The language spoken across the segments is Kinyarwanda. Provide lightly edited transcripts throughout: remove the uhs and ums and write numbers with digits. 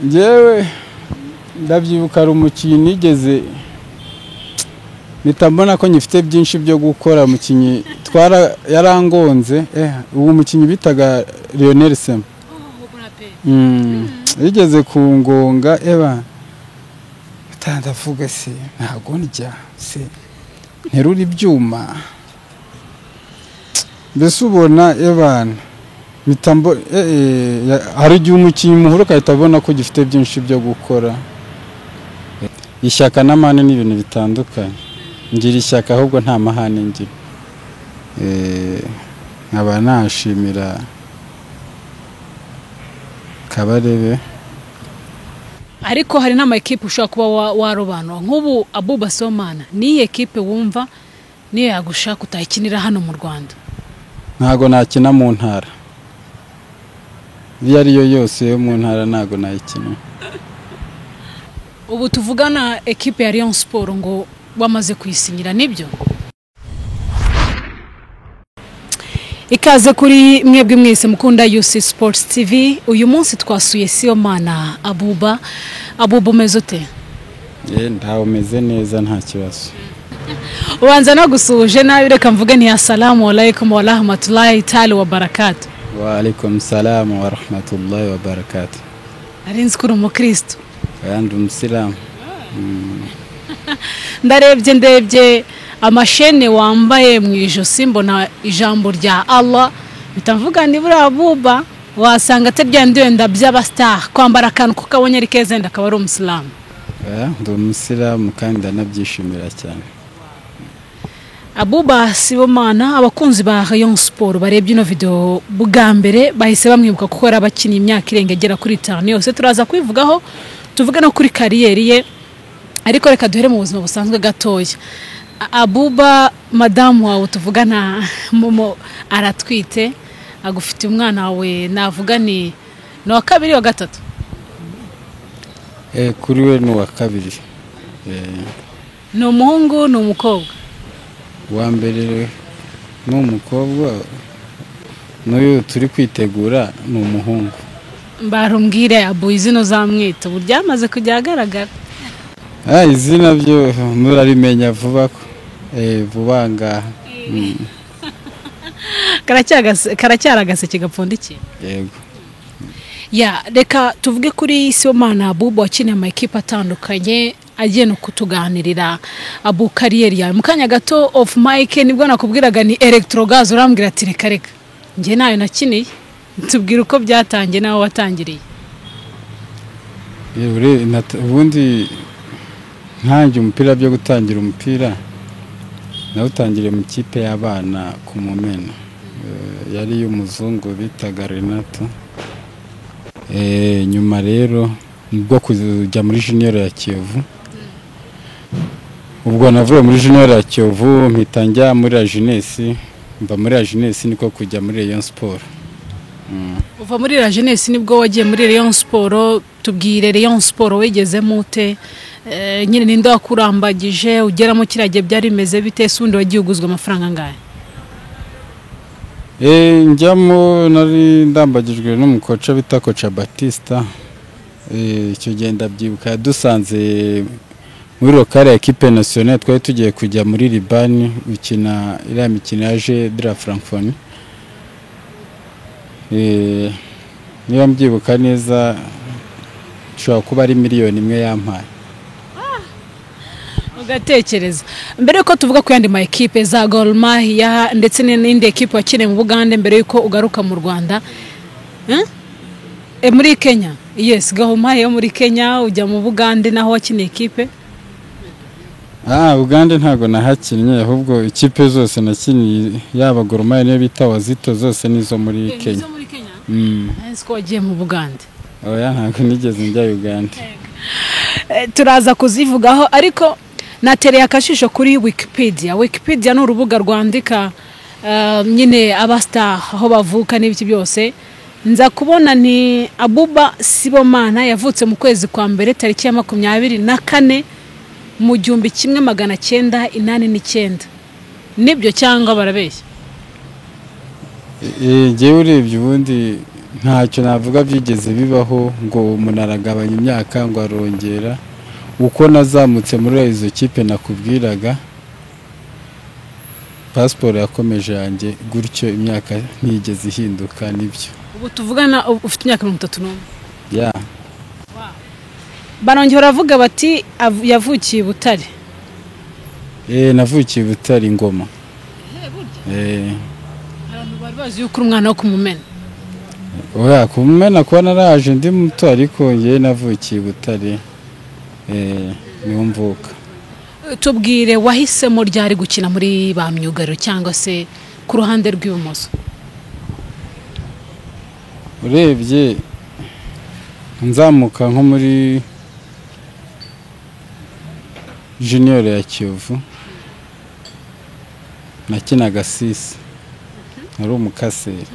Njyewe ndabyibuka hari umukinnyi nigeze mpita mbona ko nyifite byinshi byo gukora, umukinnyi twara yarangonze, uwo mukinnyi bitaga Lionel Sema. Yigeze kungonga, eba ndavuga se ntago ndya se nterura ibyuma, mbese ubona ebana mitambo. Hari igihe umukinnyi muhura ugahita abona ko gifite byinshi byo gukora. Ishyaka n'amahane ni ibintu bitandukanye. Ngira ishyaka ahubwo nta mahane ngira. Nkaba nashimira Kabarebe. Ariko hari n'ama ekipe ushobora kuba warobanura nk'ubu Abuba Sibomana, niyi ekipe wumva niyo yagushaka utayikinira hano mu Rwanda? Ntago nakina mu ntara iyo ariyo yose yo mu ntara, ntago nayikina. Ubu tuvugana ekipe ya Rayon Sport ngo wamaze kuyisinyira, nibyo? Ikaze kuri mwebwe mwese mukunda UC Sports TV. Uyu munsi twasuye Sibomana Abuba. Abuba, umeze ute? Ntawe umeze neza, nta kibazo. Ubanza no gusuhuje nabi, reka mvuge nti assalamu alaikum wa rahmatullahi ta'ala wa barakatuh. Wa alaikum salam wa rahmatullahi wa barakatuh. Nari nzi ko uri umukristo. Oya, ndi umusilamu. Ndarebye amashene wambaye mu ijosi, mbona ijambo rya Allah, mpita mvuga ni buriya Abuba wasanga atarya wenda by'abastar kwambara akantu kuko abonye ari keza, wenda akaba ari umusilamu. Oya, ndi umusilamu kandi ndanabyishimira cyane. Abuba Sibomana, abakunzi ba Rayon Sport barebye ino video bwa mbere bahise bamwibuka kuko yari abakinnyi imyaka irenga igera kuri 5 yose. Turaza kwivugaho, tuvuge no kuri kariyeri ye, ariko reka duhere mu buzima busanzwe gatoya. Abuba, madamu wawe tuvugana Momo aratwite, agufite umwana wawe, navuga ni wa kabiri wa gatatu? Kuri we ni uwa kabiri. Ni umuhungu ni umukobwa? Uwa mbere ni umukobwa, n'uyu turi kwitegura ni umuhungu. Mbarumbwire Abu, izina uzamwita ubu ryamaze kujya ahagaragara? Izina byo murarimenya vuba ko vuba ngaha. Karacyari agaseke gapfundikiye. Yego. Ya, reka tuvuge kuri Sibomana Abuba wakiniye ama ekipe atandukanye, agiye no kutuganirira Abu kariyeri yawe. Mu kanya gato off mic nibwo nakubwiraga ni Electrogaz, urambwira ati reka reka njye nayo nakiniye. Tubwire uko byatangiye nawe watangiriye. Ubundi ntangiye umupira, byo gutangira umupira nawutangiriye mu kipe y'abana ku Mumena, yari y'umuzungu bitaga Renato. Nyuma rero nibwo kujya muri junior ya Kiyovu. Ubwo navuye muri junior ya Kiyovu mpita njya muri la Jeunesse, mva muri la Jeunesse niko kujya muri Rayon Sport. Uva muri la Jeunesse nibwo wagiye muri Rayon Sport. Tubwire Rayon Sport wigezemo ute? Nyine ninde wakurambagije ugeramo kiriya gihe, byari bimeze bite? Se undi wagiye uguzwa amafaranga angahe? Njyamo nari ndambagijwe n'umukoca bita Koca Batista. Icyo gihe ndabyibuka yadusanze muri locale ya équipe nationale, twari tugiye kujya muri Libani gukina iriya mikino ya Jeux de la Francophonie. Niba mbyibuka neza ishobora kuba ari 1 miliyoni yampaye. Ugatekereza mbere yuko tuvuga ku yandi ma ekipe za Gor Mahia ndetse n'indi ekipe wakiniye mu Bugande mbere yuko ugaruka mu Rwanda, muri Kenya, yes, Gor Mahia yo muri Kenya, ujya mu Bugande naho wakiniye ekipe? Uganda ntago nahakinnye, ahubwo ikipe zose nakiniye, yaba Gor Mahia niyo bita Wazito, zose nizo muri Kenya. Nizo muri Kenya. Nzi ko wagiye mu Bugande. Oya, ntabwo nigeze njya Uganda. Turaza kuzivugaho, ariko natereye akashisho kuri Wikipedia. Wikipedia ni urubuga rwandika nyine abastar aho bavuka n'ibiki byose. Nza kubona ni Abuba Sibomana yavutse mu kwezi kwa mbere tariki ya 24 mu 1989, nibyo cyangwa barabeshya? Njyewe urebye ubundi Ntacyo navuga byigeze bibaho ngo umuntu aragabanya imyaka ngo arongera. Uko nazamutse muri izo kipe nakubwiraga, pasiporo yakomeje yanjye gutyo, imyaka ntigeze ihinduka. Nibyo. Ubu tuvugana ufite imyaka 31. Yeah. Barongera baravuga bati yavukiye i Butare. Navukiye i Butare, Ngoma. Abantu bari bazi yuko uri umwana wo kumumena. Oya, kumumena kuba naraje ndi muto, ariko njye navukiye i Butare, niho mvuka. Tubwire, wahisemo ryari gukina muri ba myugariro cyangwa se ku ruhande rw'ibumoso? Urebye nzamuka nko muri junior ya Kiyovu, nakinaga 6, nari umukaseri.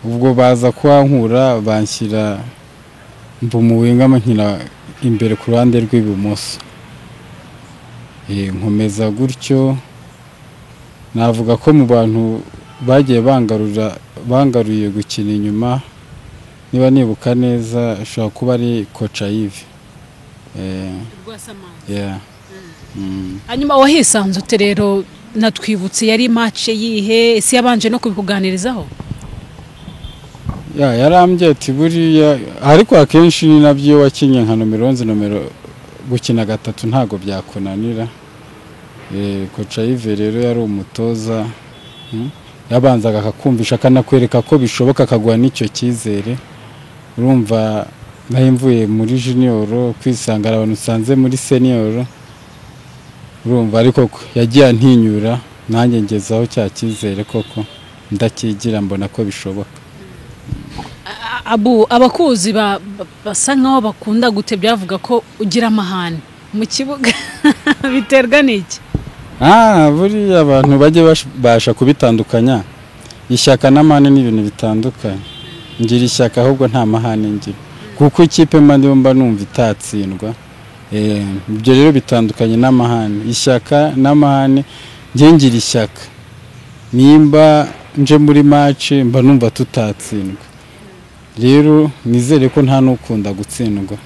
Ubwo baza kuhankura banshyira mba nkina imbere ku ruhande rw'ibumoso. Nkomeza gutyo. Navuga ko mu bantu bagiye bangaruye gukina inyuma, niba nibuka neza, ashobora kuba ari Kocha Yves. Hanyuma wahisanze ute rero? Natwibutse, yari match yihe? Ese yabanje no kubikuganirizaho? Ya, yarambye ati buriya, ariko akenshi ni nabyo wakinye nka nomero 11, nomero gukina gatatu ntago byakunanira. Kocha Yves rero yari umutoza, yabanzaga akakumvisha akanakwereka ko bishoboka, akaguha n'icyo cyizere. Urumva nari mvuye muri junior kwisanga abantu usanze muri senior, urumva, ariko yagiye antinyura nanjye ngezaho cya cyizere koko ndakigira, mbona ko bishoboka. Abu, abakuzi basa nkaho bakunda gute byavuga ko ugira amahane mu kibuga, biterwa n'iki? Buriya abantu bajye basha kubitandukanya. Ishyaka n'amahane ni ibintu bitandukanye. Ngira ishyaka ahubwo nta mahane ngira, kuko ikipe mba ndimo mba numva itatsindwa. Ibyo rero bitandukanye n'amahane. Ishyaka n'amahane, njye ngira ishyaka, nimba nje muri match mba numva tutatsindwa. Rero nizere ko nta n'ukunda gutsindwa.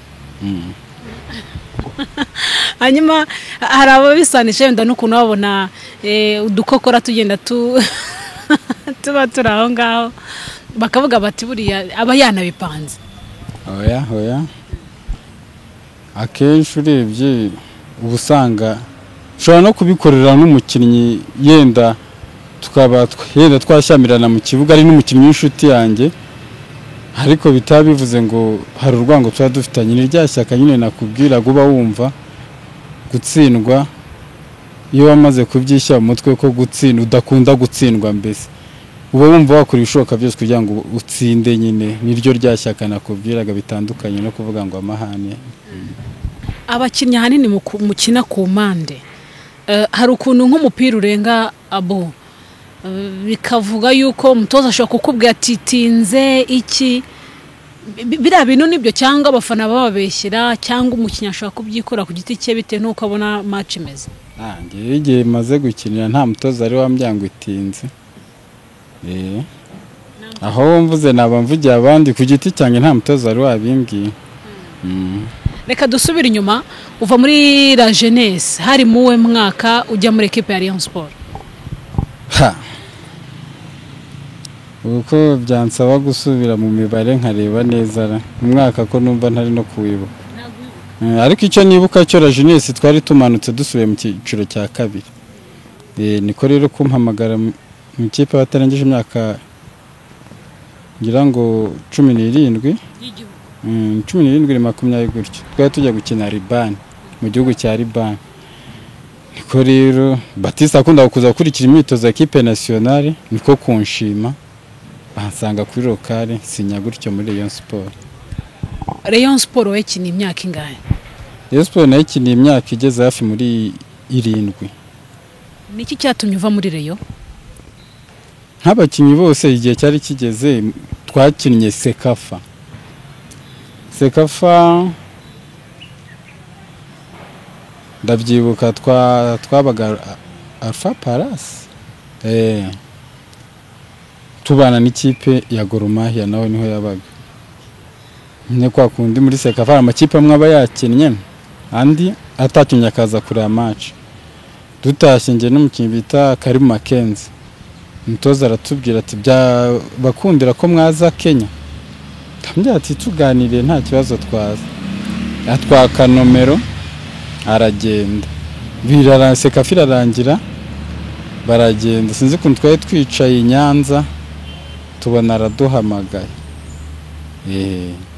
Hanyuma hari ababisanisha wenda n'ukuntu babona udukokora tugenda tuba turi aho ngaho, bakavuga bati buriya aba yanabipanze. Oya, oya, akenshi urebye uba usanga ushobora no kubikorera n'umukinnyi, yenda tukaba yenda twashyamirana mu kibuga, ari n'umukinnyi w'inshuti yanjye, ariko bitaba bivuze ngo hari urwango tuba dufitanye. Ni rya shyaka nyine nakubwiraga, uba wumva gutsindwa, iyo wamaze kubyishyira mu mutwe ko gutsinda udakunda gutsindwa, mbese uba wumva wakora ibishoboka byose kugira ngo utsinde nyine. Niryo rya shyaka nakubwiraga, bitandukanye no kuvuga ngo amahane. Abakinnyi ahanini mukina ku mpande, hari ukuntu nk'umupira urenga abo, bikavuga yuko umutoza ashobora kukubwira ati tinze iki. Biriya bintu nibyo, cyangwa abafana bababeshyira, cyangwa umukinnyi ashobora kubyikora ku giti cye bitewe n'uko abona match imeze? Njyewe igihe maze gukinira nta mutoza ari wambwira ngo itinze. Aho mvuze naba mvugiye abandi, ku giti cyanjye nta mutoza wari wabimbwiye. Reka dusubire inyuma. Uva muri la jeunesse hari muwe mwaka ujya muri equipe ya Rayon Sport? Ha, uko byansaba gusubira mu mibare nkareba neza umwaka, ko numva ntari no kuwibuka. Ariko icyo nibuka cyo, la jeunesse twari tumanutse dusubiye mu cyiciro cya kabiri. Niko rero kumpamagara mu ikipe batarengeje imyaka ngira ngo 17, 17 20 gutyo, twari tujya gukina Libani, mu gihugu cya Libani. Niko rero Batista akunda kuza gukurikira imyitozo ya équipe nationale, niko kunshima bansanga kuri locale, sinya gutyo muri Rayon Sport. Rayon Sport wakiniye imyaka ingahe? Rayon Sport nayikiniye imyaka igeze hafi muri 7. Niki cyatumye uva muri Rayon? Nk'abakinnyi bose igihe cyari kigeze, twakinnye CECAFA. CECAFA ndabyibuka twabaga Alpha Palace. Tubana n'ikipe ya Gor Mahia, nawe niho yabaga. Nyine kwa kundi muri CECAFA amakipe amwe aba yakinnye andi atakinnye akaza kureba match. Dutashye njye n'umukinnyi bita Karim Mackenzie, umutoza aratubwira ati bakundira ko mwaza Kenya. Ndamubwira ati tuganiriye nta kibazo twaza. Atwaka nomero aragenda, CECAFA irarangira baragenda. Sinzi ukuntu twari twicaye i Nyanza tubona araduhamagaye,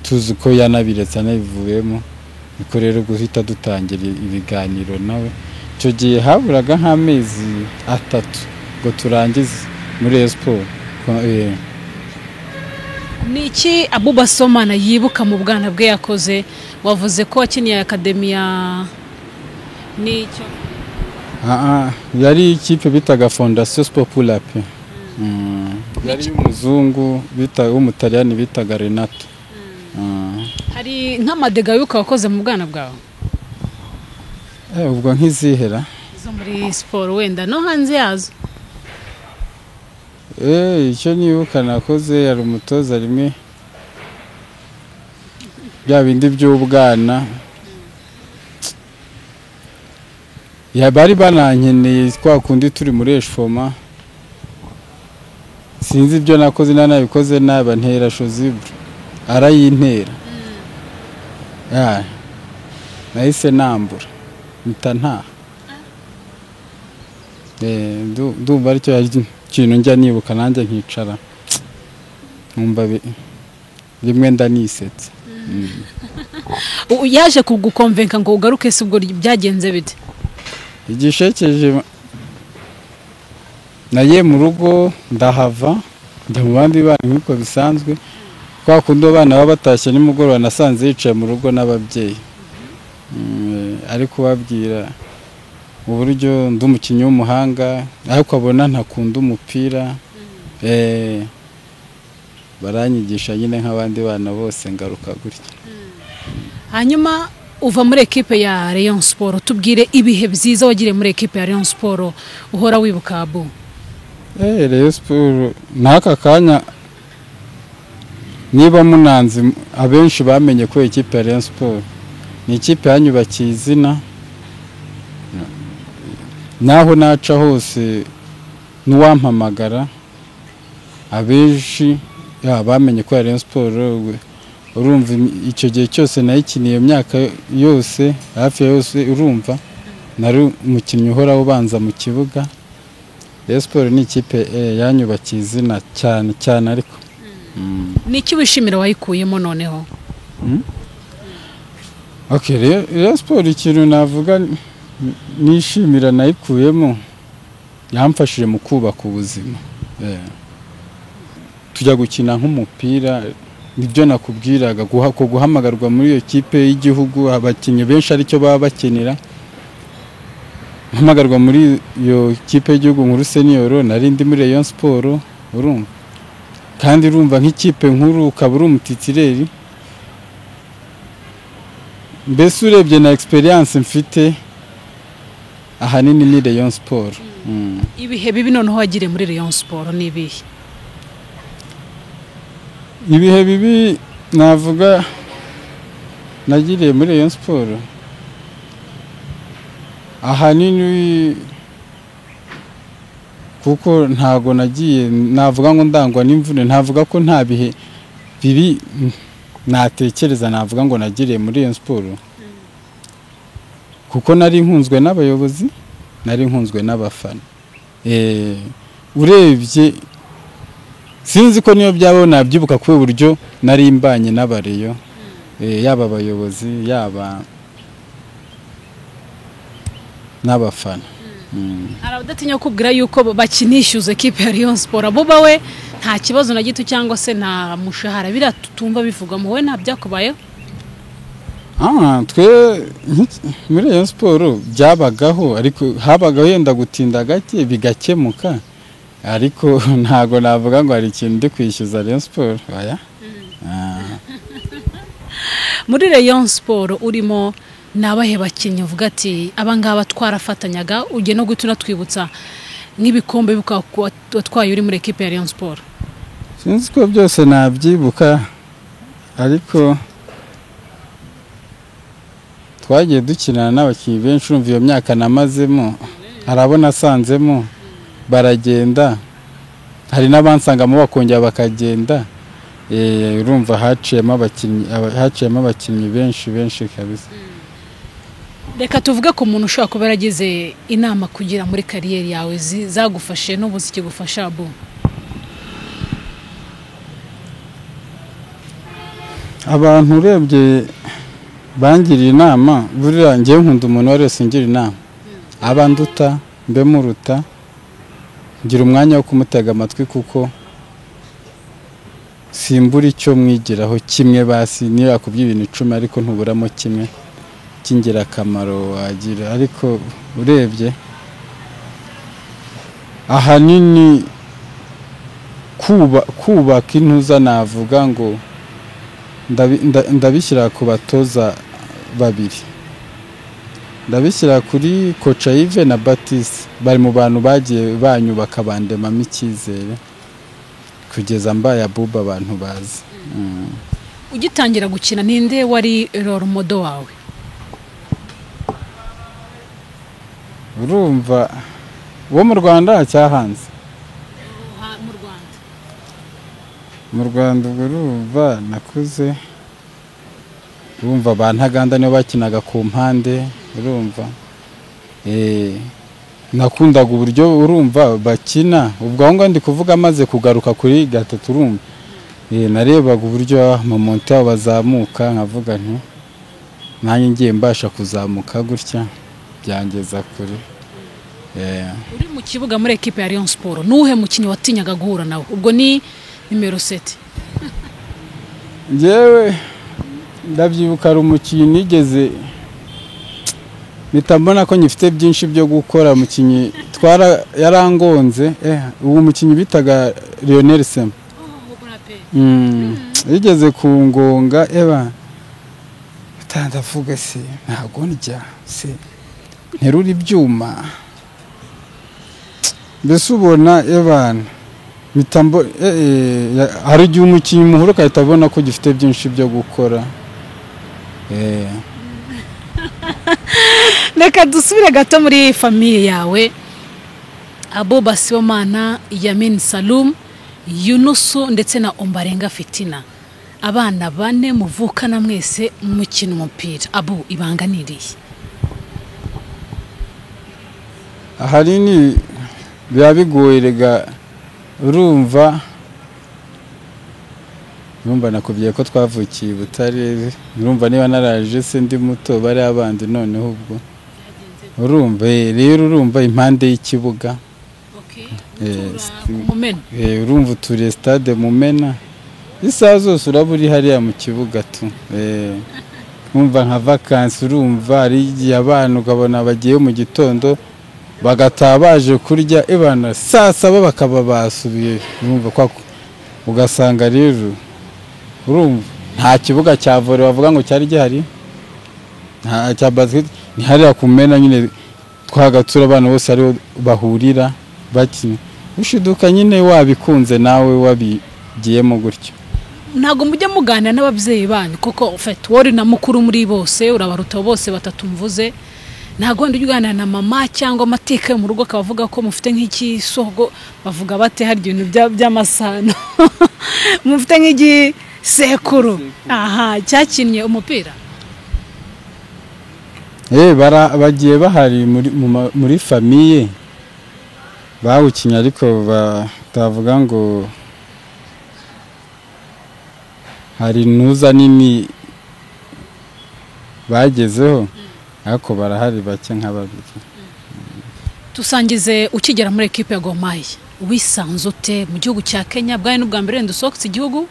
tuzi ko yanabiretse anabivuyemo. Niko rero guhita dutangira ibiganiro nawe. Icyo gihe haburaga nk'amezi 3 ngo turangize muri Rayon Sport. Ni iki Abouba Sowmana yibuka mu bwana bwe yakoze? Wavuze ko wakiniye academy ya nicyo? Yari ikipe bitaga Fondation Sport pour la Paix. Yari umuzungu bita w'umutaliyani bitaga Renato. Hari nk'amadega yuko wakoze mu bwana bwawe? Ubwo nk'izihera zo muri sport wenda no hanze yazo. Icyo nibuka nakoze, yari umutoza rimwe bya bindi by'ubwana, ya bari banankeneye kwa kundi turi muri eshfoma. Sinzi ibyo nakoze nabikoze naba ntera Shozibro arayintera. Nahise nambura mpita ntaha. Ndumva aricyo kintu njya nibuka nanjye nkicara nkumva rimwe ndanisetse. Yaje kugukonvenka ngo ugaruke se, ubwo byagenze bite? Igishekeje naye mu rugo ndahava njya mu bandi bana nk'uko bisanzwe. Kwa kundi abana baba batashye nimugoroba, nasanze yicaye mu rugo n'ababyeyi, ari kubabwira uburyo ndi umukinnyi w'umuhanga ariko abona ntakunda umupira. Baranyigisha nyine nk'abandi bana bose ngaruka gutya. Hanyuma uva muri ekipe ya Rayon Sport, tubwire ibihe byiza wagiriye muri ekipe ya Rayon Sport uhora wibuka Abu. Rayon Sport n'aka kanya niba munanzi abenshi bamenye ko ekipe ya Rayon Sport ni ikipe yanyubakiye izina, naho naca hose n'uwampamagara abenshi bamenye ko Rayon Sport. Urumva icyo gihe cyose nayikiniye imyaka yose hafi yose, urumva nari umukinnyi uhora ubanza mu kibuga. Rayon Sport ni ikipe yanyubakiye izina cyane cyane. Ariko ni iki wishimira wayikuyemo noneho? Okay, Rayon Sport ikintu navuga nishimira nayikuyemo, yamfashije mu kubaka ubuzima. Tujya gukina nk'umupira, nibyo nakubwiraga ko guhamagarwa muri iyo kipe y'igihugu abakinnyi benshi aricyo baba bakenera. Mpamagarwa muri iyo kipe y'igihugu nkuru senior, nari ndi muri Rayon Sport, urumva kandi urumva nk'ikipe nkuru ukaba uri umutitireri. Mbese urebye na experience mfite ahanini ni Rayon Sport. Ibihe bibi noneho wagiriye muri Rayon Sport ni ibihe? Ibihe bibi navuga nagiriye muri Rayon Sport ahanini kuko ntago nagiye navuga ngo ndangwa n'imvune, ntavuga ko nta bihe bibi natekereza navuga ngo nagiriye muri Rayon Sport, kuko nari nkunzwe n'abayobozi, nari nkunzwe n'abafana. Urebye sinzi ko niyo byabo nabyibuka ku buryo nari mbanye n'abareyo, yaba abayobozi yaba n'abafana. Hari abadatinya kubwira yuko bakinishyuza ekipe ya Rayon Sport, abo bawe nta kibazo na gito cyangwa se nta mushahara biratutumva bivuga mu we nta byakubayeho? Twe muri Rayon Sport byabagaho, ariko habagaho yenda gutinda gake bigakemuka, ariko ntago navuga ngo hari ikintu ndi kwishyuza Rayon Sport. Oya. Muri Rayon Sport urimo nabahe bakinnyi uvuga ati abangaba twarafatanyaga, ujye no gutuna twibutsa nk'ibikombe watwaye uri muri ekipe ya Rayon Sport? Sinzi ko byose nabyibuka, ariko twagiye dukinana n'abakinnyi benshi. Urumva iyo myaka namazemo, hari abo nasanzemo baragenda, hari n'abansangamo bakongera bakagenda. Urumva haciyemo abakinnyi benshi benshi kabisa. Reka tuvuge ku muntu ushobora kuba yaragize inama kugira muri kariyeri yawe zagufashe n'ubu zikigufasha. Bu abantu urebye bangiriye inama, buriya njyewe nkunda umuntu wari wese ungira inama, abanduta mbe muruta, ngira umwanya wo kumutega amatwi kuko simbura icyo mwigiraho kimwe. Basi niyo yakubye ibintu 10 ariko ntuburamo kimwe cy'ingirakamaro wagira. Ariko urebye ahanini kubaka intuza, navuga ngo ndabishyira ku batoza babiri, ndabishyira kuri Kocha Yves na Baptiste. Bari mu bantu bagiye banyubaka bandemamo icyizere kugeza mbaye Abuba abantu bazi. Ugitangira gukina ninde wari role model wawe? Urumva wo mu Rwanda cyahanze? Mu Rwanda ubwo urumva nakuze urumva ba Ntaganda nibo bakinaga ku mpande, urumva nakundaga uburyo urumva bakina. Ubwo aho ngaho ndi kuvuga amaze kugaruka kuri gatatu, urumva narebaga uburyo amamonte yabo bazamuka, nkavuga nti nanjye ngiye mbasha kuzamuka gutya byangeza kure. Uri mu kibuga muri equipe ya Rayon Sport, nuhe mukinnyi watinyaga guhura nawe? Ubwo ni nimero 7. Njyewe ndabyibuka ari umukinnyi nigeze mpita mbona ko nyifite byinshi byo gukora. Umukinnyi twara yarangonze, uwo mukinnyi bitaga Lionel Sema. Yigeze kungonga, eba ndavuga se ntago ndya se nterura ibyuma, mbese ubona ebana mitambo. Hari igihe umukinnyi muhura ukahita abona ko gifite byinshi byo gukora. Reka dusubire gato muri famiye yawe. Abuba Sibomana, Yamin Salum, Yunusu ndetse na Ombarenga Fitina, abana bane muvukana mwese mukina umupira. Abu, ibanga ni irihe? Ahanini biba bigoye rega, urumva nakubwiye ko twavukiye i Butare, urumva niba naraje se ndi muto bari abandi, noneho ubwo urumva rero urumva impande y'ikibuga urumva uturiye stade Mumena, isaha zose uraba uri hariya mu kibuga tu. Urumva nka vacances, urumva ari igihe abana ukabona bagiye mu gitondo bagataha baje kurya, ebana saa saba bakaba basubiye, urumva kwa ugasanga rero urumva nta kibuga cya volley bavuga ngo cyari gihari, nta cya basket, ni hariya kumena nyine twagatura abana bose ariho bahurira bakina. Ushiduka nyine wabikunze nawe wabigiyemo gutyo. Ntago mujya muganira n'ababyeyi banyu kuko ufite wori na mukuru muri bose, urabaruta bose batatu mvuze. Ntago ndi uganira na mama cyangwa amateka yo mu rugo akabavuga ko mufite nk'ikisogo, bavuga bate hari ibintu by'amasano mufite nk'igisekuru aha cyakinnye umupira? Bagiye bahari muri famiye bawukinnye, ariko batavuga ngo hari ntuza nini bagezeho, ariko barahari bake nka babiri. Tusangize ukigera muri equipe ya Gor Mahia, wisanze ute mu gihugu cya Kenya? Bwaye n'ubwa mbere ndusohotse igihugu,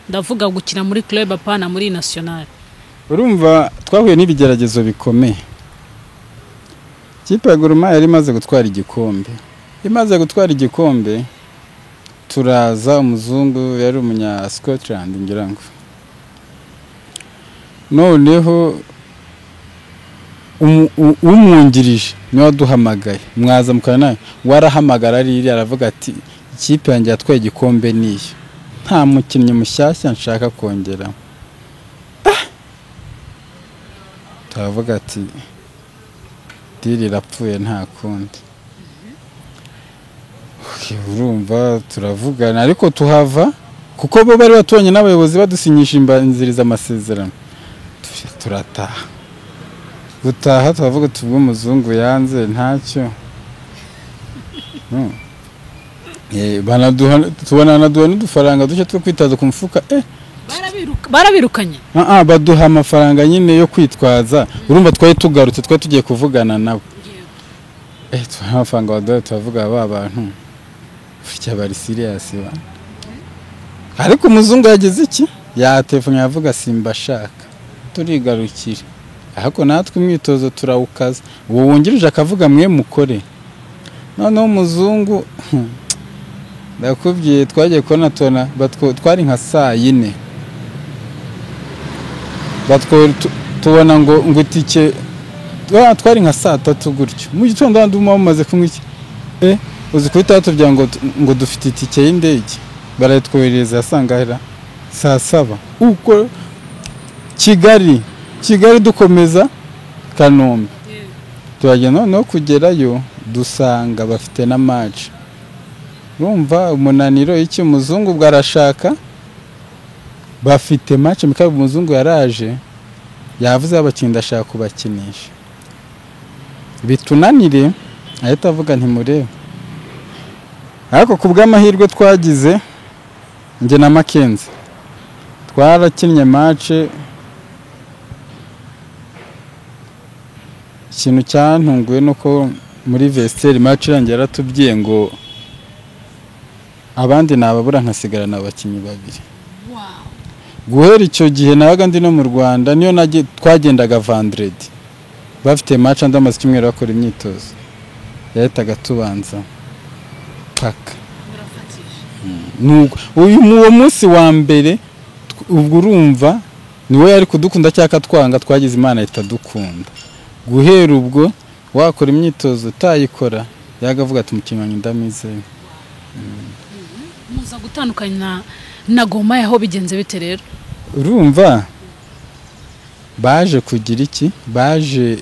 ndavuga gukina muri club apana muri national. Urumva twahuye n'ibigeragezo bikomeye. Ikipe ya Gor Mahia yari imaze gutwara igikombe, imaze gutwara igikombe turaza, umuzungu yari umunya Scotland ngira ngo, noneho umwungirije niwe waduhamagaye, mwaza mukana nawe warahamagara riri aravuga ati ikipe yanjye yatwaye igikombe niyo. Nta mukinnyi mushyashya nshaka kongera. Turavuga ati diri irapfuye nta kundi. Urumva turavugana ariko tuhava kuko bo bari batubonye n'abayobozi badusinyisha imbanziriza amasezerano. Turataha. Gutaha turavuga tubwo umuzungu yanze ntacyo. Banaduha tubona naduha n'udufaranga duke two kwitaza ku mufuka. Barabirukanye. Baduha amafaranga nyine yo kwitwaza. Urumva twari tugarutse twari tugiye kuvugana nabo. Tubaha amafaranga baduha turavuga ba bantu burya bari serious ba. Ariko umuzungu yagize iki? Yatefunye yavuga simbashaka. Turigarukira. Ariko natwe imyitozo turawukaza. Uwo wungirije akavuga mwe mukore. Noneho umuzungu ndakubwiye twagiye kubona tona twari nka saa 4. Tubona ngo itike twari nka saa 3 gutyo. Mu gitondo ndumva bamaze kunywa iki? Uzi kuri tatu bya ngo dufite itike y'indege. Barayitwohereza sangahera saa 7. Uko Kigali dukomeza Kanombe. Turagenda no kugerayo dusanga bafite na match. Urumva umunaniro iki umuzungu bwarashaka bafite match mikabe umuzungu yaraje yavuze abakinda ashaka kubakinisha. Bitunanire ahita avuga ntimurebe. Ariko kubw'amahirwe twagize nge na Mackenzie twarakinnye match. Ikintu cyantunguye nuko muri vestiaire match irangiye yaratubwiye ngo abandi nababura nkasigarana abakinnyi babiri. Guhera icyo gihe nabaga ndi no mu Rwanda niyo twagendaga vendredi bafite match andi amaze icyumweru bakora imyitozo yahitaga tubanza paka. Uyu uwo munsi wa mbere ubwo urumva niwe yari kudukunda cyaka twanga twagize Imana itadukunda. Guhera ubwo wakora imyitozo utayikora yagavuga ati umukinnyi wanjye ndamwizeye. Muza gutandukanya na Goma yaho bigenze bite rero? Urumva baje kugira iki? Baje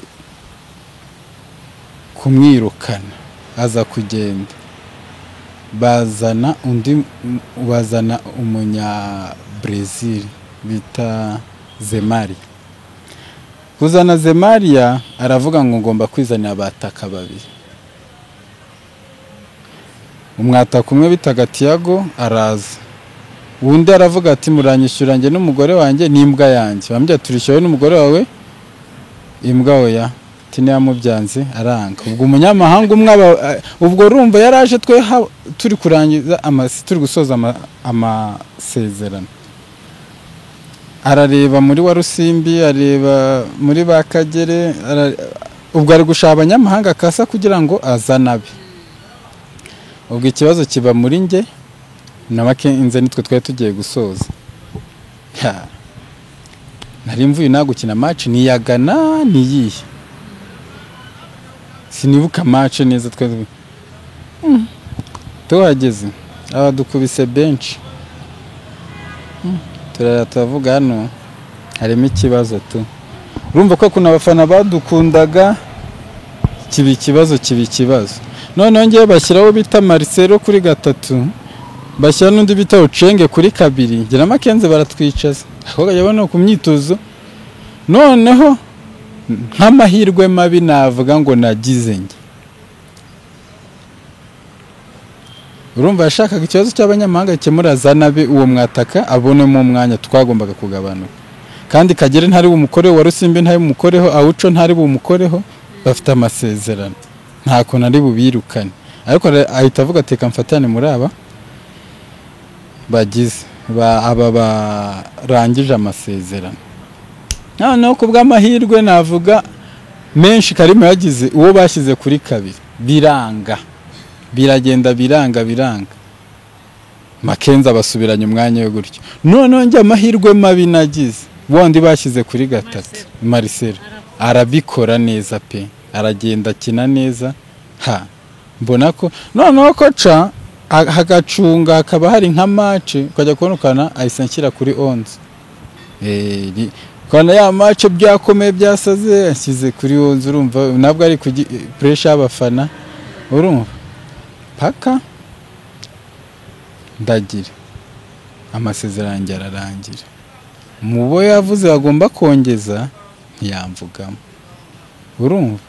kumwirukana aza kugenda. Bazana undi, bazana umunya Brazil bita Zemari. Kuzana Zemaria aravuga ngo ngomba kwizanira abataka babiri. Umwataka umwe bitaga Tiago araza. Undi aravuga ati muranyishyura nge n'umugore wanjye n'imbwa yanjye. Bambye turishyura n'umugore wawe imbwa oya. Tiniyamubyanze aranga. Ubwo umunyamahanga umwe ubwo rumva yaraje twe turi kurangiza turi gusoza amasezerano. Arareba muri Warusimbi, areba muri Bakagere, ubwo ari gushaka abanyamahanga kasa kugira ngo azanabe. Ubwo ikibazo kiba muri nge na Makenze nitwe twari tugiye gusoza. Nari mvuye nagukina match niyagana niyihe. Sinibuka match neza twe. Tuhageze abadukubise bench. Turavuga hano harimo ikibazo tu. Urumva ko kuna abafana badukundaga kibi ikibazo kibi ikibazo. None ngiye bashyiraho bita Marcelo kuri 3, bashyira n'undi bita Ocenge kuri 2. Ngira Makenze baratwicaza. Aho yabona ku myitozo. Noneho nk'amahirwe mabi navuga ngo nagize nge. Urumva yashakaga ikibazo cy'abanyamahanga gikemura zanabe uwo mwataka abonemo umwanya twagombaga kugabanuka. Kandi Kagere ntari bumukore, wa Rusimbi ntari bumukoreho, Awuco ntari bumukoreho, bafite amasezerano. Nta kuntu ari bubirukane. Ariko ahita avuga ati reka mfatane muri aba bagize aba barangije amasezerano. Noneho kubw'amahirwe navuga menshi Karimo yagize uwo bashyize kuri 2 biranga. Biragenda biranga. Makenze abasubiranye umwanya we gutyo. Noneho njye amahirwe mabi nagize wundi bashyize kuri 3 Marcelo arabikora neza pe, aragenda akina neza. Ha mbona ko noneho koca Hagacunga hakaba hari nka match ukajya kubonukana ahise anshyira kuri 11. Kana ya match byakomeye byasaze anshyize kuri 11, urumva nabwo ari pressure y'abafana, urumva paka ndagira amasezerano ararangira. Mubo yavuze bagomba kongeza ntiyamvugamo, urumva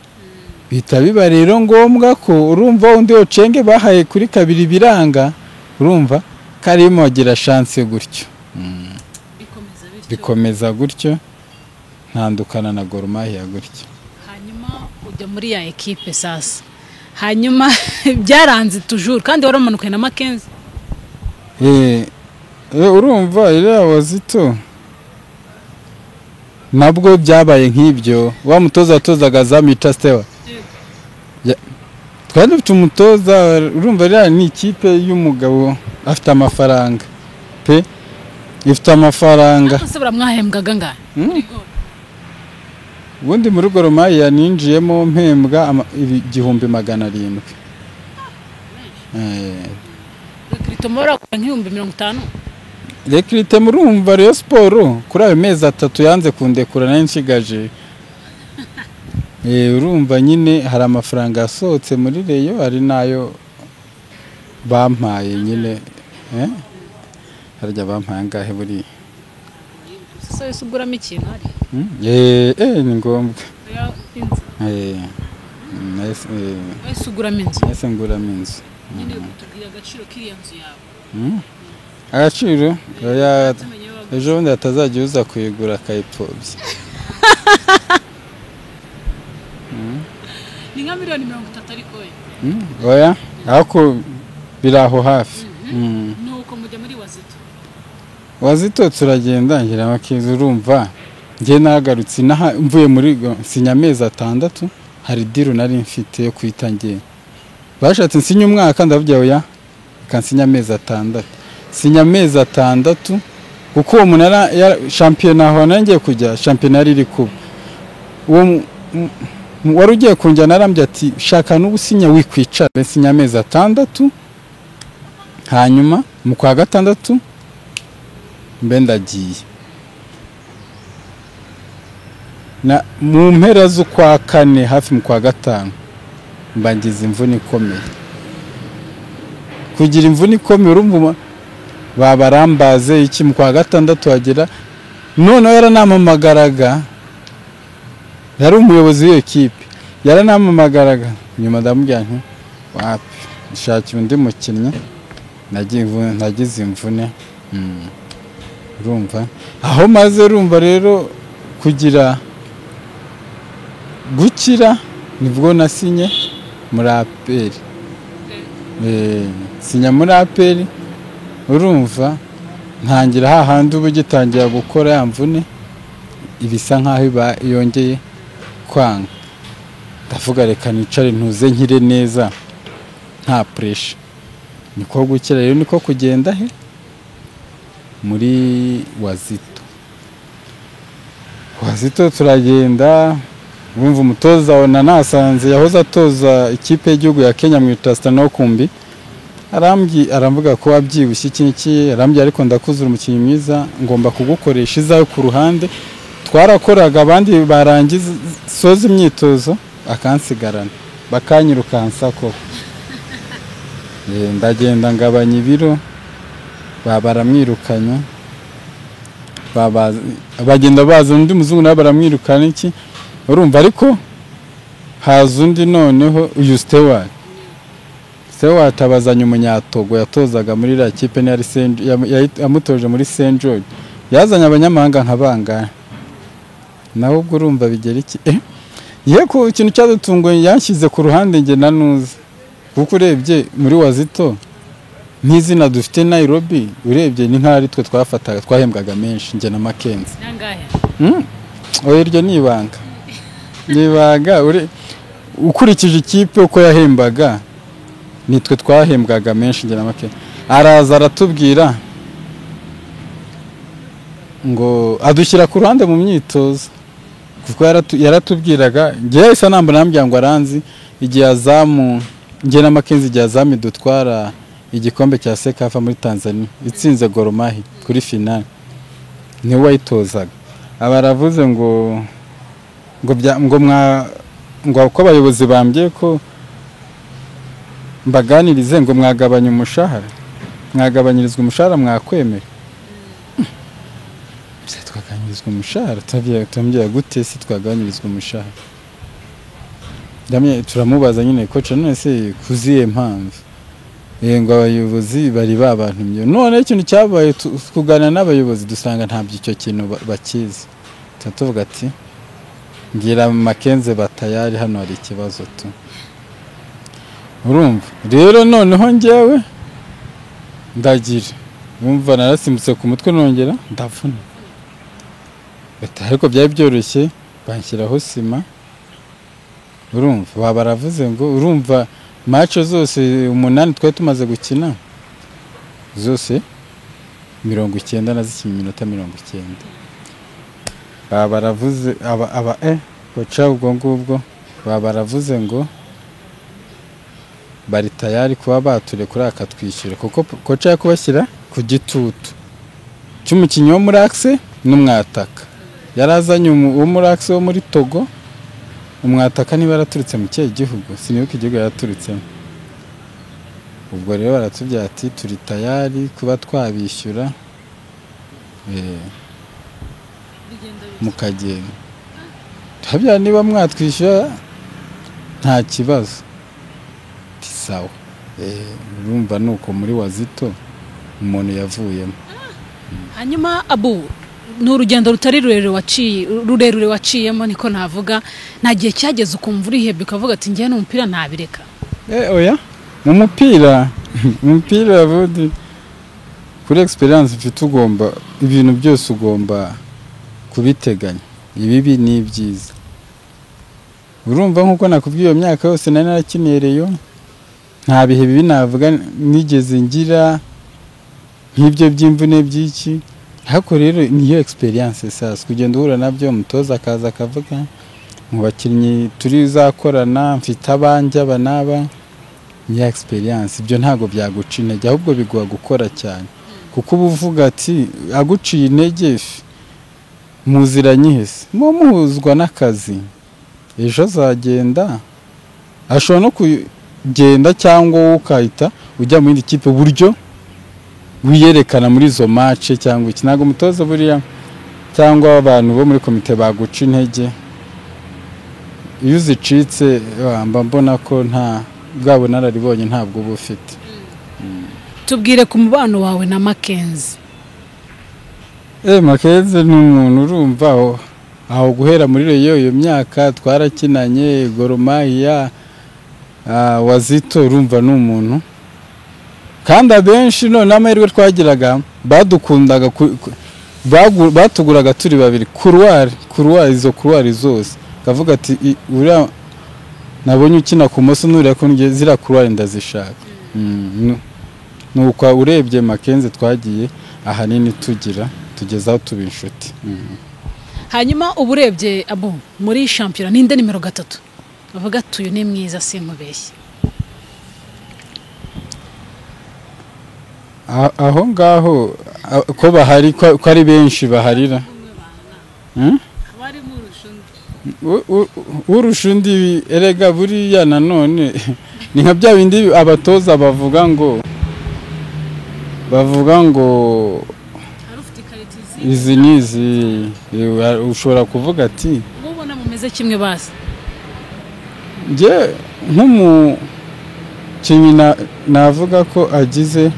bita biba rero ngombwa ko urumva undi Ocenge bahaye kuri kabiri biranga, urumva karimo agira chance gutyo. Bikomeza gutyo ntandukana na Gor Mahia gutyo. Hanyuma ujya muri ya equipe sasa, hanyuma byaranze toujours kandi waramanukaye na Mackenzie. Urumva iriya Wazito nabwo byabaye nk'ibyo, wa mutoza watozaga Zamita Stewa. Twari dufite umutoza, urumva iriya ni ikipe y'umugabo afite amafaranga pe, ifite amafaranga. Ese baramwahembwaga ngahe? Ubundi muri Gor Mahia ninjiyemo mpembwa 1700. Recrutement nk'ibihumbi 50. Recrutement murumva Rayon Sport kuri ayo mezi 3 yanze kundekura nari nshigaje. Urumva nyine hari amafaranga yasohotse muri Rayon ari nayo bampaye nyine. Harya bampaye angahe buri? Sasa yose uguramo ikintu hari? Ni ngombwa. Wese uguramo inzu. Wese nguramo inzu. Nyine utubwira agaciro k'iriya nzu yawe. Agaciro ejo bundi atazajya uza kuyigura akayipfobya. Ni nka miliyoni 30 ariko we. Oya, ariko biri aho hafi. Nuko mujya muri Wazito. Wazito turagenda ngira makizi, urumva ngiye nagarutse inaha mvuye muri sinya amezi 6, hari deal nari mfite yo kuyitangira. Bashatse nsinya umwaka ndavuga oya, kansinya amezi 6. Sinya amezi 6 kuko uwo munara shampiyona aho nangiye kujya shampiyona yari iri kuba. Uwo wari ugiye kunjya narambye ati shaka n'ubusinya wikwicara, nsinya amezi 6 hanyuma mu kwa 6 mbe ndagiye. Na mu mpera z'ukwa 4 hafi mu kwa 5 mbangiza imvune ikomeye. Kugira imvune ikomeye urumva babarambaze iki mu kwa 6 hagera, none yaranamamagaraga, yari umuyobozi w'ikipe yaranamamagaraga, nyuma ndamubwira nti wapi nshakira undi mukinnyi, nagize imvune. Urumva aho maze urumva rero kugira gukira nibwo nasinye muri APR. Sinya muri APR, urumva ntangira hahandi ubu gitangira gukora ya mvune ibisa nkaho iba yongeye kwanga. Ndavuga reka nicare ntuze nkire neza nta pressure. Niko gukira rero niko kugenda he muri Wazito. Wazito turagenda, urumva umutoza wa nasanze yahoze atoza ikipe y'igihugu ya Kenya mu Itasta Kumbi, aramvuga ko wabyibushye iki n'iki, arambye ariko ndakuzura umukinnyi mwiza ngomba kugukoresha izawe ku ruhande. Twarakoraga abandi barangiza soza imyitozo akansigarana bakanyirukansa koko. Ndagenda ngabanya ibiro, babaramwirukanya, bagenda baza undi muzungu nawe baramwirukana iki, urumva ariko haza undi noneho uyu Stewart. Stewart abazanye umunyatogo yatozaga muri iriya kipe yamutoje muri St George, yazanye abanyamahanga nka bangahe nawe ubwo urumva bigera iki. Yeko ikintu cyadutunguye yanshyize ku ruhande nge na Nuza, kuko urebye muri Wazito nk'izina dufite Nairobi urebye ni nk'ari twe twafataga twahembwaga menshi nge na Mackenzie. Oya iryo ni ibanga. Ni ibanga ukurikije ikipe uko yahembaga nitwe twahembwaga menshi nge na Mackenzie. Araza aratubwira ngo adushyira ku ruhande mu myitozo, kuko yaratubwiraga nge yahise anambona ambwira ngo aranzi igihe azamu nge na Mackenzie igihe azamu dutwara igikombe cya CECAFA muri Tanzania itsinze Gor Mahia kuri finale, niwe wayitozaga. Aba aravuze ngo ngo mwa ngo ko abayobozi bambye ko mbaganirize ngo mwagabanya umushahara, mwagabanyirizwa umushahara mwakwemera. Se twagabanyirizwa umushahara tutabye gute se twagabanyirizwa umushahara? Ndamye turamubaza nyine kocha none se kuziye mpamvu ngo abayobozi bari babantumye. None ikintu cyabaye kuganira n'abayobozi dusanga ntabyo icyo kintu bakizi. Tuvuga ati ngira Makenze batayari hano hari ikibazo tu. Urumva rero noneho njyewe ndagira umva narasimbutse ku mutwe nongera ndavuna. Ariko byari byoroshye banshyiraho sima. Urumva baba baravuze ngo urumva match zose 8 twari tumaze gukina zose 90 na zikinye iminota 90. Baba baravuze aba kocha ubwo ngubwo baba baravuze ngo bari tayari kuba baturekura akatwishyura kuko kocha yakubashyira ku gitutu cy'umukinnyi wo muri Axe n'umwataka. Yarazanye uwo muri Axe wo muri Togo, umwataka niba yaraturitse mu kihe gihugu sinibuka igihugu yaraturutsemo. Ubwo rero baratubwira ati turi tayari kuba twabishyura mukagenda. Habya niba mwatwishyura nta kibazo. Sawa. Urumva nuko muri Wazito umuntu yavuyemo. Hanyuma Abu, ni urugendo rutari rurerure waciyemo niko navuga, nta gihe cyageze ukumva urihebye ukavuga ati ngiye n'umupira ntabireka? Oya, mu mupira budi kuri experience mfite ugomba ibintu byose ugomba kubiteganya, ibibi ni ibyiza. Urumva nkuko nakubwiye iyo myaka yose nari narakinereyo nta bihe bibi navuga nigeze ngira nk'ibyo by'imvune by'iki. Ariko rero niyo experience sasa kugenda uhura nabyo, umutoza akaza akavuga mu bakinnyi turizakorana mfite abanjye aba n'aba, niyo experience. Ibyo ntago byaguca intege ahubwo biguha gukora cyane, kuko uba uvuga ati aguciye intege muziranye hese muhuzwa n'akazi, ejo azagenda ashobora no kugenda cyangwa wowe ukahita ujya mu yindi kipe buryo wiyerekana muri izo match cyangwa iki. Ntago umutoza buriya cyangwa abantu bo muri komite baguca intege, iyo uzicitse mba mbona ko nta bwa bunararibonye ntabwo uba ufite. Tubwire ku mubano wawe na Makenzi. Makenzi ni umuntu urumva aho guhera muri Rayon iyo myaka twarakinanye Gor Mahia, Wazito, urumva ni umuntu kandi abenshi none amahirwe twagiraga badukundaga batuguraga turi babiri couloir izo couloir zose kavuga ati uriya nabonye ukina ku moso nuriya ko zira couloir ndazishaka. Nuko urebye Makenzi twagiye ahanini tugira tugezaho tuba inshuti. Hanyuma uburebye Abu muri shampiyona ninde nimero 3 avuga ati uyu ni mwiza sinkubeshye? Aho ngaho ko bahari ko ari benshi baharira. Urusha undi erega buriya nanone ni nka bya bindi abatoza bavuga ngo izi nizi, ushobora kuvuga ati ubona mumeze kimwe basi. Nge nk'umukinnyi navuga ko agize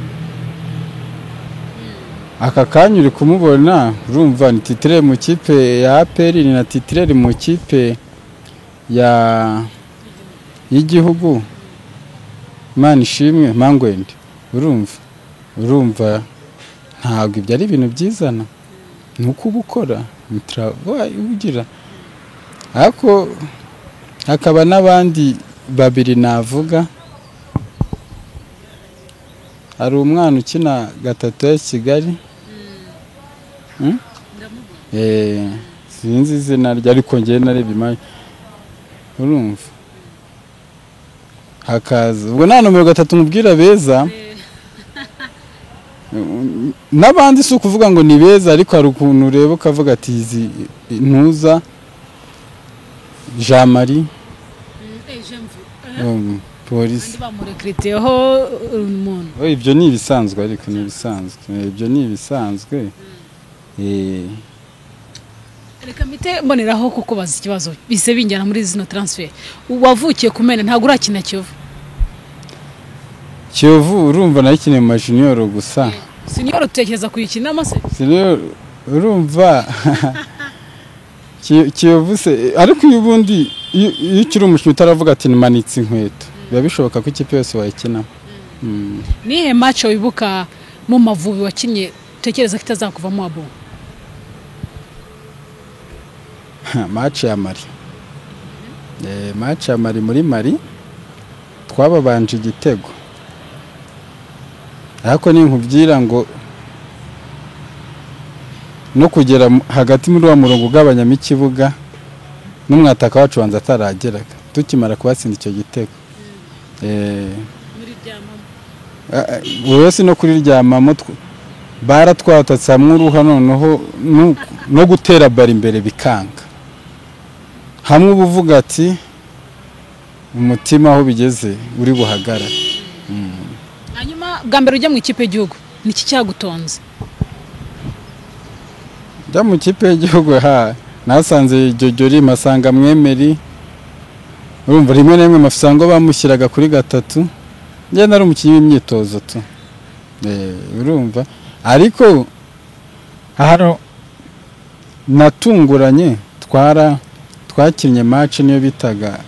aka kanya uri kumubona urumva ni titre mu kipe ya APR ni na titre mu kipe ya y'igihugu, Imana ishimwe Mangwende. Urumva ntabwo ibyo ari ibintu byizana, nuko ubukora ugira. Ariko hakaba n'abandi babiri navuga, hari umwana ukina 3 ya Kigali, sinzi izina rye ariko ngiye narebye imari, urumva hakaza ubwo nta nomero 3 mubwira beza. N'abandi si ukuvuga ngo ni beza, ariko hari ukuntu ureba ukavuga ati izi ntuza Jean Marie polisi bamurekriteho umuntu. Ibyo ni ibisanzwe, ariko ni ibisanzwe, ibyo ni ibisanzwe. Reka mpite mboneraho kukubaza ikibazo bise binjyana muri zino transfer. Wavukiye kumena, ntabwo urakina Kiyovu? Kiyovu urumva nayikiniye mu junior gusa. Senior utekereza kuyikinamo se? Senior urumva Kiyovu se, ariko iyo ubundi iyo ukiri umukinnyi utaravuga ati nimanitse inkweto, biba bishoboka ko ikipe yose wayikinamo. Nihe match wibuka mu Mavubi wakinnye utekereza ko itazakuvamo abo? Match ya Mali. Match ya Mali muri Mali twababanje igitego. Ariko ninkubwira ngo no kugera hagati muri wa murongo ugabanyamo ikibuga n'umwataka wacu wanza atarageraga tukimara kubatsinda icyo gitego. Wese no kuriryamamo baratwatatse hamwe uruha, noneho no gutera bari imbere bikanga. Hamwe ubuvuga ati umutima aho bigeze uri buhagarare. Hanyuma bwa mbere ujya mu ikipe y'igihugu niki cyagutonze? Njya mu ikipe y'igihugu nasanze Jojori masanga Mwemeri, urumva rimwe na rimwe mafisango bamushyiraga kuri 3. Njye nari umukinnyi w'imyitozo tu. Urumva ariko hano natunguranye twakinnye match niyo bitaga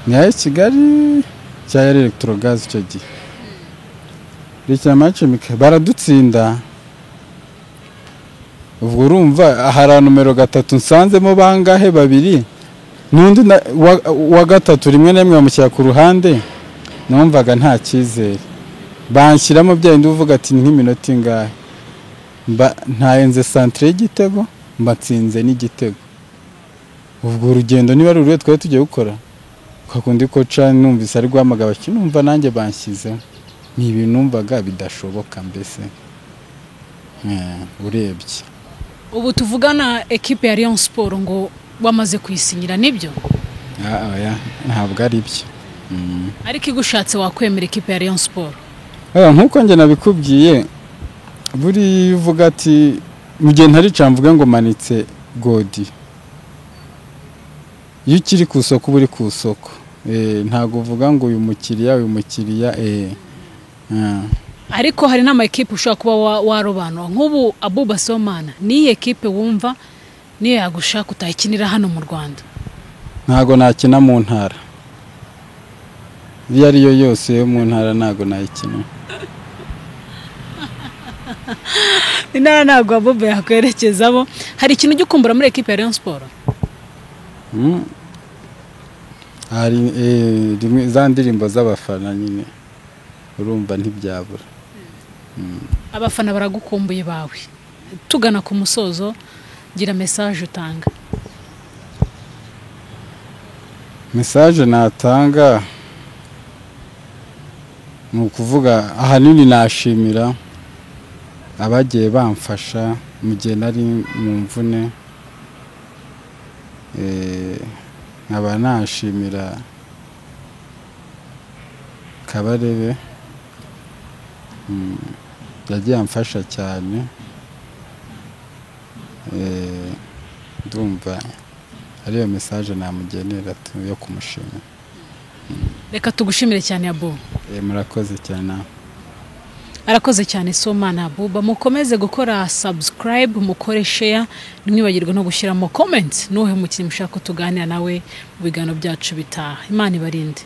ni Kigali cya Electrogaz icyo gihe. Rikina match baradutsinda. Ubwo urumva hari numero 3 nsanzemo bangahe babiri, n'undi wa 3 rimwe na rimwe bamushyira ku ruhande, numvaga nta cyizere. Banshyiramo bya ndi uvuga ati nk'iminota ingahe, mba ntayenze centre y'igitego, mbatsinze n'igitego. Ubwo urugendo niba ari uruhe twari tugiye gukora, kakundi koca numvise ari guhamagara numva nanjye banshyizeho. Ni ibintu numvaga bidashoboka mbese urebye. Ubu tuvugana equipe ya Rayon Sport ngo wamaze kuyisinyira, nibyo? Oya, ntabwo ari byo. Ariko igushatse wakwemera equipe ya Rayon Sport? Nkuko njye nabikubwiye, buri uvuga ati mu gihe ntari mvuge ngo manitse godi. Iyo ukiri ku isoko uba uri ku isoko. Ntabwo uvuga ngo uyu mukiriya Ariko hari n'ama equipe ushobora kuba warobanura. Nk'ubu Abouba Sibomana ni equipe wumva niyo yagushaka utayikinira hano mu Rwanda? Ntago nakina mu ntara. Iyo ari yo yose yo mu ntara ntago nayikina. Intara ntago Abouba yakwerekezamo. Hari ikintu ujya ukumbura muri equipe ya Rayon Sport? Hari za ndirimbo z'abafana nyine, urumva ntibyabura. Abafana baragukumbuye bawe. Tugana ku musozo, gira message utanga. Message natanga ni ukuvuga ahanini nashimira abagiye bamfasha mu gihe nari mu mvune, nkaba nashimira Kabarebe, yagiye amfasha cyane. Ndumva ariyo message namugenera yo kumushimira. Reka tugushimire cyane Abou. Murakoze cyane. Arakoze cyane Sibomana Abouba. Mukomeze gukora subscribe, mukore share, ntimwibagirwe no gushyiramo comment. Nuhe mukinnyi mushaka ko tuganira nawe mu biganiro byacu bitaha. Imana ibarinde.